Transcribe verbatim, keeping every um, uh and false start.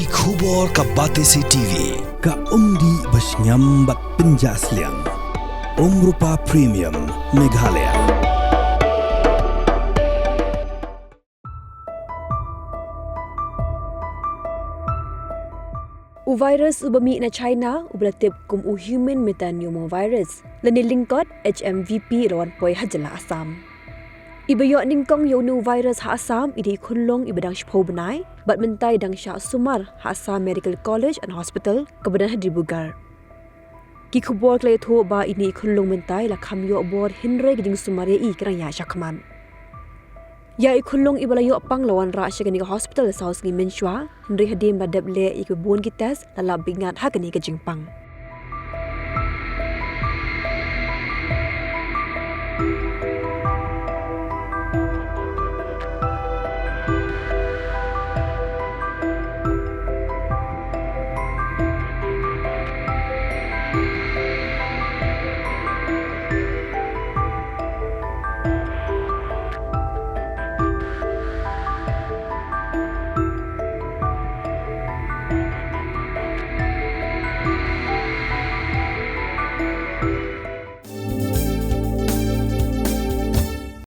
Ki khubor ka Batesi T V, ka umdih ba shngiam bad pynjah sliang. Umrupa Premium, Meghalaya. U virus uba mih na China, uba la tip kum u human metapneumovirus, lane lyngkot H M V P, la wan poi ha jylla Assam. Iba ïoh nyngkong ïa une u virus ha Assam i dei i khunlung iba dang shiphew bnai, bad mynta i dang shah sumar ha Assam Medical College and Hospital, kaba don ha Dibrugarh. Ki khubor ki la ïathuh ba ine i khunlung mynta i la kham ïoh bor, hynrei ki jingsumar ïa i ki dang ïaid shakhmat. Ïa i khunlung iba la ïoh pang la wanrah sha kane ka hospital saw sngi mynshuwa, hynrei hadien ba la dep leh ïa kiba bun ki test, la lap beit ngat ha kane ka jingpang.